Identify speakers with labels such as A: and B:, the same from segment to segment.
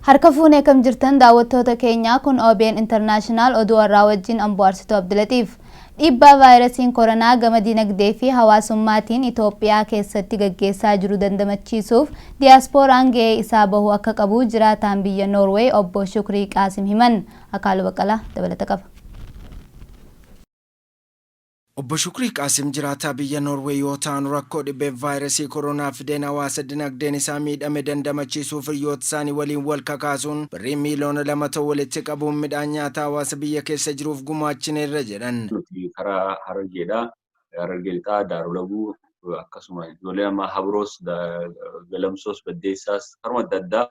A: Harka fuunee kam jirtan daawwattoota keenyaa, kun OBN International, oduu har'aa wajjin Ambo'aarsituu Abdulatiif. Dhiibbaa vaayirasiin koronaa gama dinagdee fi hawaasummaatiin Itoophiyaa keessatti gaggeessaa jiru dandamachiisuuf diyaaspooraan ga'ee isaa bahuu akka qabu jiraataan biyya Noorweey obbo Shukrii Qaasim himan. Akaaluu Baqqalaa dabalata qaba.
B: Obbo Shukrii Qaasim jiraataa biyya Noorweey yoo ta'an, rakkoo dhibeen vaayirasii koronaa fideen hawaasa dinagdeen isaa miidhame dandamachiisuuf hiriyoota isaanii waliin wal kakaasuun birrii miiliyoona 2 ta'u walitti qabuun midhaan nyaataa hawaasa biyya keessa jiruuf gumaachineerra jedhan.
C: Nuti karaa Harargeedha. Harargee Lixaa, Daaroo Labuu, akkasuma ijoollee amma Habroos, Galamsoos, Baddeessaas, karuma adda addaa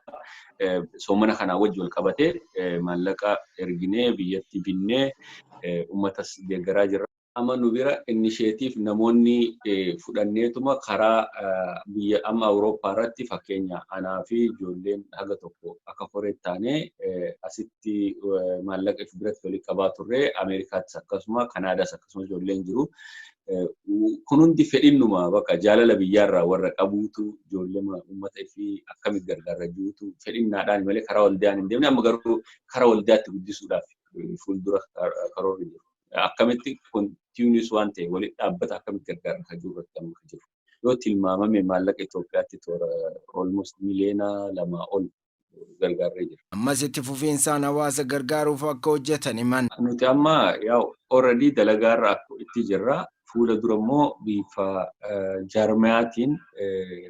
C: soomana kanaa wajji wal qabatee maallaqa erginee biyyatti binnee uummatas deeggaraa jirra. Amma nu bira initiative namoonni fudhanneetuma karaa biyya amma Awurooppaa irratti, fakkeenya anaa fi ijoolleen haga tokko akka koree taanee asitti maallaqa if biratti walitti qabaa turre. Ameerikaattis akkasuma, Kanaadaas akkasuma ijoolleen jiru. Kun hundi fedhinnuma bakka jaalala biyyaarraa warra qabuutu, ijoollee uummata fi akkamitti gargaarra jiruutu fedhinnaadhaan malee karaa waldaan hin deemne. Amma garuu karaa waldaatti guddisuudhaaf fuuldura karoorri jiru. Akkamitti continuous waan ta'e walitti dhaabbata akkamitti gargaarra kan jiru irratti amma jiru. Yoo tilmaamame maallaqa Itoophiyaatti toora almost miliyoona 2 ol gargaarree jira.
B: Ammas itti fufiinsaan hawaasa gargaaruuf akka hojjetan himan.
C: Nuti amma yaa already dalagaarra itti jirra. Fuula dura immoo bifa jaarmiyaatiin,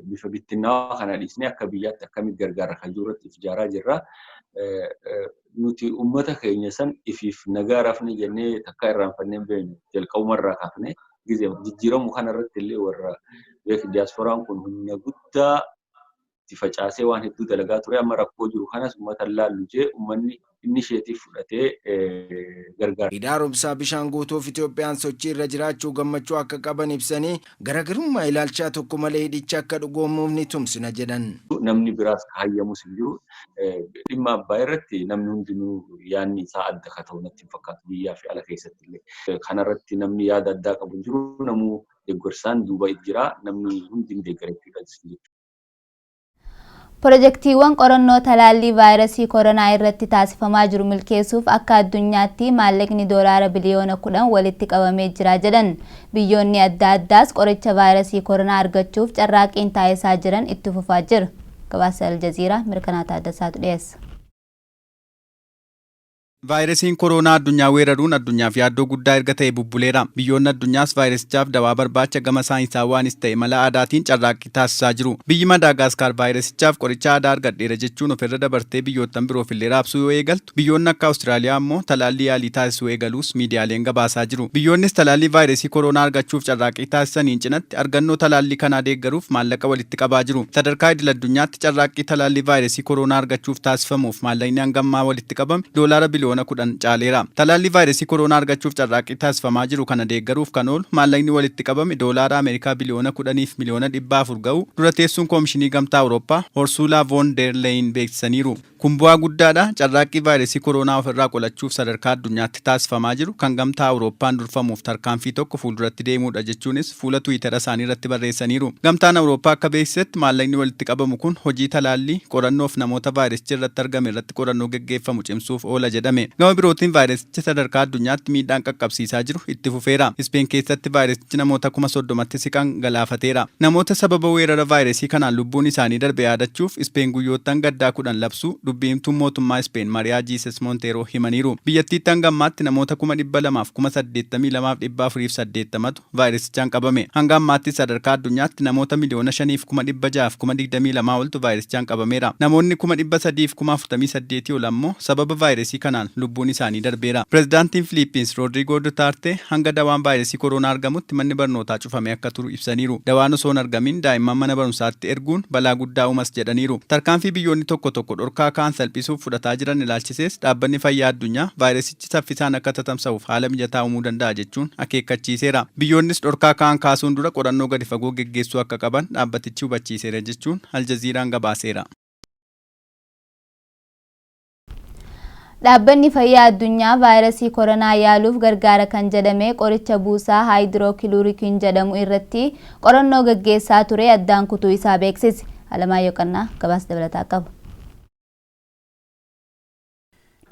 C: bifa bittinnaawaa kana dhiisnee akka biyyaatti akkamitti gargaarra kan jiru irratti ijaaraa jirra. Nuti uummata keenya san ifiif nagaa rafne jennee takka irraanfannee hin beeknu. Jalqabumarraa kaafne gizee jijjiiramu kanarratti illee warra beek, diyaaspooraan kun humna guddaa itti facaasee waan hedduu dalagaa ture. Amma rakkoo jiru kanas uummata laallu jee uummanni initiative fudhatee gargaara.
B: Hidha haaromsaa bishaan guutuuf Itoophiyaan sochii irra jiraachuu gammachuu akka qaban ibsanii, garaagarummaa ilaalchaa tokko malee hidhicha akka dhugoomuuf ni tumsina jedhan.
C: Namni biraas hayyamus hin jiru. Dhimma Abbaa irratti namni hundinuu yaadni isaa adda ka ta'u natti hin fakkaatu, biyyaa fi ala keessatti illee. Kanarratti namni yaada addaa qabu hin jiru. Namuu deeggarsaan duuba jira. Namni hundi ni deeggara jechuudha.
A: Pirojektiiwwan qorannoo talaallii vaayirasii koronaa irratti taasifamaa jiru milkeessuuf akka addunyaatti maallaqni doolaara biliyoona 10 walitti qabamee jira jedhan. Biyyoonni adda addaas qoricha vaayirasii koronaa argachuuf carraaqqiin taasisaa jiran itti fufaa jira. Gabaasa Aljaziiraa Mirkanaa Taaddasaatu dhiyeessa.
D: Vaayirasiin koronaa addunyaa weeraruun addunyaaf yaaddoo guddaa erga ta'e bubbuleera. Biyyoonni addunyaas vaayirasichaaf dawaa barbaacha gama saayinsaawaanis ta'e mala aadaatiin carraaqqii taasisaa jiru. Biyyi Madaagaaskaar vaayirasichaaf qoricha aadaa argadheera jechuun ofirra dabartee biyyoottan biroof illee raabsuu yoo eegaltu, biyyoonni akka Awustiraaliyaa immoo talaallii yaalii taasisuu eegaluus miidiyaaleen gabaasaa jiru. Biyyoonnis talaallii vaayirasii koronaa argachuuf carraaqqii taasisaniin cinatti argannoo talaallii kanaa deeggaruuf maallaqa walitti qabaa jiru. Sadarkaa idil addunyaatti carraaqqii talaallii vaayirasii koronaa argachuuf taasifamuuf maallaqni hangammaa walitti qabame doolaara biliyoona 10 caaleera. Talaallii vaayirasii koronaa argachuuf carraaqqii taasifamaa jiru kana deeggaruuf kan oolu maallaqni walitti qabame doolaara Ameerikaa biliyoona 10 fi miliyoona 400 ga'u dura teessuun Koomishinii Gamtaa Awurooppaa Horsuulaa Voon der Leyin beeksisaniiru. Kun bu'aa guddaadha. Carraaqqii vaayirasii koronaa ofirraa qolachuuf sadarkaa addunyaatti taasifamaa jiru kan Gamtaa Awurooppaan durfamuuf tarkaanfii tokko fuulduratti deemuudha jechuunis fuula Tiwiitara isaanii irratti barreessaniiru. Gamtaan Awurooppaa akka beeksisetti maallaqni walitti qabamu kun hojii talaallii, qorannoof namoota vaayirasichi irratti argame irratti qorannoo geggeeffamu cimsuuf oola jedhame. Gama birootiin vaayirasichi sadarkaa addunyaatti miidhaan qaqqabsiisaa jiru itti fufeera. Ispeen keessatti vaayirasichi namoota 30,000tti siqan galaafateera. Namoota sababa weerara vaayirasii kanaan lubbuun isaanii darbe yaadachuuf Ispeen guyyoottan gaddaa 10 labsuu dubbii himtuun mootummaa Ispeen Mariyaa Jiises Monteeroo himaniiru. Biyyattiitti hanga ammaatti namoota 282,480tu vaayirasichaan qabame. Hanga ammaatti sadarkaa addunyaatti namoota 5,622,000 oltu vaayirasichaan qabameera. Namoonni 348,000 ol ammoo sababa vaayirasii kanaan lubbuun isaanii darbeera. Pireezidaantiin Filiippiins Roodrigoo Dutaartee hanga dawaan vaayirasii koronaa argamutti manni barnootaa cufamee akka turu ibsaniiru. Dawaan osoo hin argamin daa'imman mana barumsaatti erguun balaa guddaa uumas jedhaniiru. Tarkaanfii biyyoonni tokko tokko dhorkaa kaa'an salphisuuf fudhataa jiran ilaalchisees Dhaabbanni Fayyaa Addunyaa vaayirasichi saffisaan akka tatamsa'uuf haala mijataa uumuu danda'a jechuun akeekkachiiseera. Biyyoonnis dhorkaa kaa'an kaasuun dura qorannoo gadi fagoo geggeessuu akka qaban dhaabbatichi hubachiiseera jechuun Aljaziiraan gabaaseera.
A: Dhaabbanni Fayyaa Addunyaa vaayirasii koronaa yaaluuf gargaara kan jedhame qoricha buusaa haayidirookiluurikiin jedhamu irratti qorannoo gaggeessaa ture addaan kutuu isaa beeksise. Alamaayyoo Qannaa gabaasa dabalataa qaba.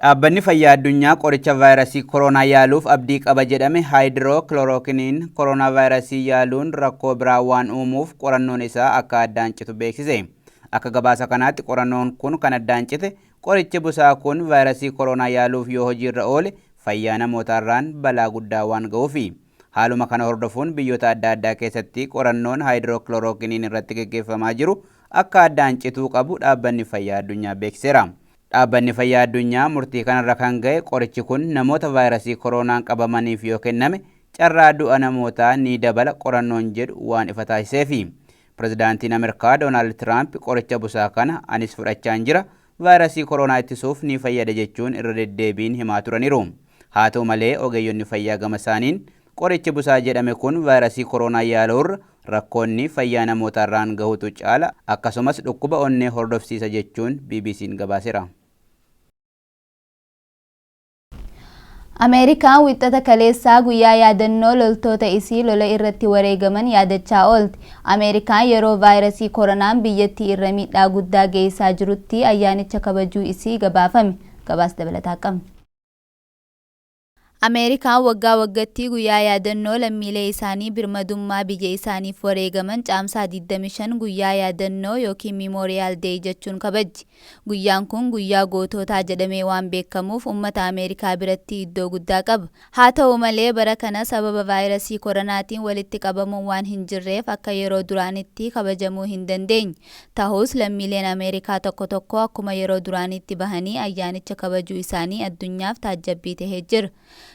E: Dhaabbanni Fayyaa Addunyaa qoricha vaayirasii koronaa yaaluuf abdii qaba jedhame haayidirookiloorookiniin koronaa vaayirasii yaaluun rakkoo biraa waan uumuuf qorannoon isaa akka addaan citu beeksise. Akka gabaasa kanaatti qorannoon kun kan addaan cite qorichi busaa kun vaayirasii koronaa yaaluuf yoo hojiirra oole fayyaa namootaarraan balaa guddaa waan ga'uufi. Haaluma kana hordofuun biyyoota adda addaa keessatti qorannoon haayidirookiloorookiniin irratti gaggeeffamaa jiru akka addaan cituu qabu Dhaabbanni Fayyaa Addunyaa beeksiseera. Dhaabbanni Fayyaa Addunyaa murtii kanarra kan ga'e qorichi kun namoota vaayirasii koronaan qabamaniif yoo kenname carraa du'a namootaa ni dabala qorannoon jedhu waan ifa taasiseefi. Pirezidaantiin Ameerikaa Doonaald Tiraamp qoricha busaa kana anis fudhachaan jira, vaayirasii koronaa ittisuuf ni fayyada jechuun irra deddeebiin himaa turaniiru. Haa ta'u malee ogeeyyonni fayyaa gama isaaniin qorichi busaa jedhame kun vaayirasii koronaa yaaluurra rakkoonni fayyaa namootaarraan gahutu caala, akkasumas dhukkuba onnee hordofsiisa jechuun BBC'n gabaaseera.
A: Ameerikaan Wixxata kaleessaa guyyaa yaadannoo loltoota isii lola irratti wareegaman yaadachaa oolte. Ameerikaan yeroo vaayirasii koronaan biyyattii irra miidhaa guddaa geessisaa jirutti ayyaanicha kabajuu isii gabaafame. Gabaasa dabalataa qabna. Ameerikaan waggaa waggaatti guyyaa yaadannoo lammiilee isaanii birmadummaa biyya isaaniif wareegaman Caamsaa 25 guyyaa yaadannoo yookiin Memorial Day jechuun kabajji. Guyyaan kun guyyaa gootootaa jedhamee waan beekamuuf uummata Ameerikaa biratti iddoo guddaa qaba. Haa ta'u malee bara kana sababa vaayirasii koronaatiin walitti qabamuun waan hin jirreef akka yeroo duraanitti kabajamuu hin dandeenye. Ta'us lammiileen Ameerikaa tokko tokko akkuma yeroo duraanitti bahanii ayyaanicha kabajuu isaanii addunyaaf taajjabbii tahee jira.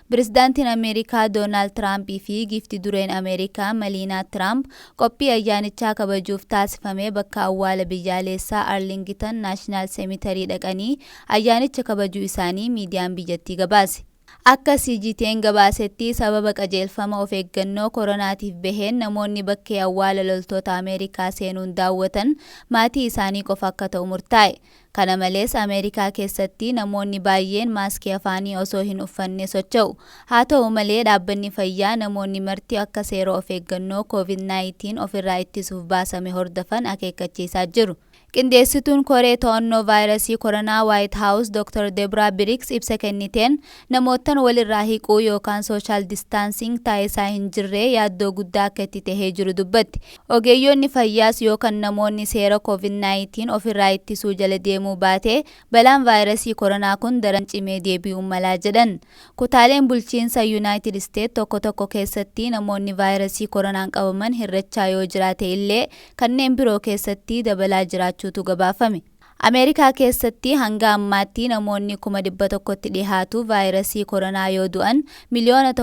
A: Pirezidaantiin Ameerikaa Doonaald Tiraampii fi giifti dureen Ameerikaa Meliinaa Tiraamp qophii ayyaanichaa kabajuuf taasifame bakka awwaala biyyaalessaa Arlington National Cemetery dhaqanii ayyaanicha kabajuu isaanii miidiyaan biyyattii gabaase. Akka CGTN gabaasetti sababa qajeelfama of eeggannoo koronaatiif baheen namoonni bakkee awwaala loltoota Ameerikaa seenuun daawwatan maatii isaanii qofa akka ta'u murtaa'e. Kana malees Ameerikaa keessatti namoonni baay'een maaskii afaanii osoo hin uffanne socho'u. Haa ta'u malee dhaabbanni fayyaa namoonni marti akka seera of eeggannoo COVID-19 ofirraa ittisuuf baasame hordofan akeekkachiisaa jiru. Qindeessituun koree to'annoo vaayirasii koronaa White House Dr. Debra Birx ibsa kenniteen namoottan walirraa hiquu yookaan social distancing taasisaa hin jirre yaaddoo guddaa akka itti tahee jiru dubbatti. Ogeeyyoonni fayyaas yookaan namoonni seera COVID-19 ofirraa ittisuu jala deemuu baate balaan vaayirasii koronaa kun daran cimee deebi'uu malaa jedhan. Kutaaleen bulchiinsa United States tokko tokko keessatti namoonni vaayirasii koronaan qabaman hir'achaa yoo jiraate illee kanneen biroo keessatti dabalaa jiraachuutu gabaafame. Ameerikaa keessatti hanga ammaatti namoonni 100,000tti dhihaatu vaayirasii koronaa yoo du'an 1.7 miliyoona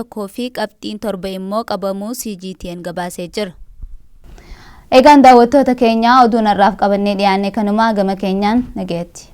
A: immoo qabamuu CGTN gabaasee jira. Egaan daawwattoota keenya, oduun har'aaf qabannee dhiyaanne kanumaa. Gama keenyaan nagayetti.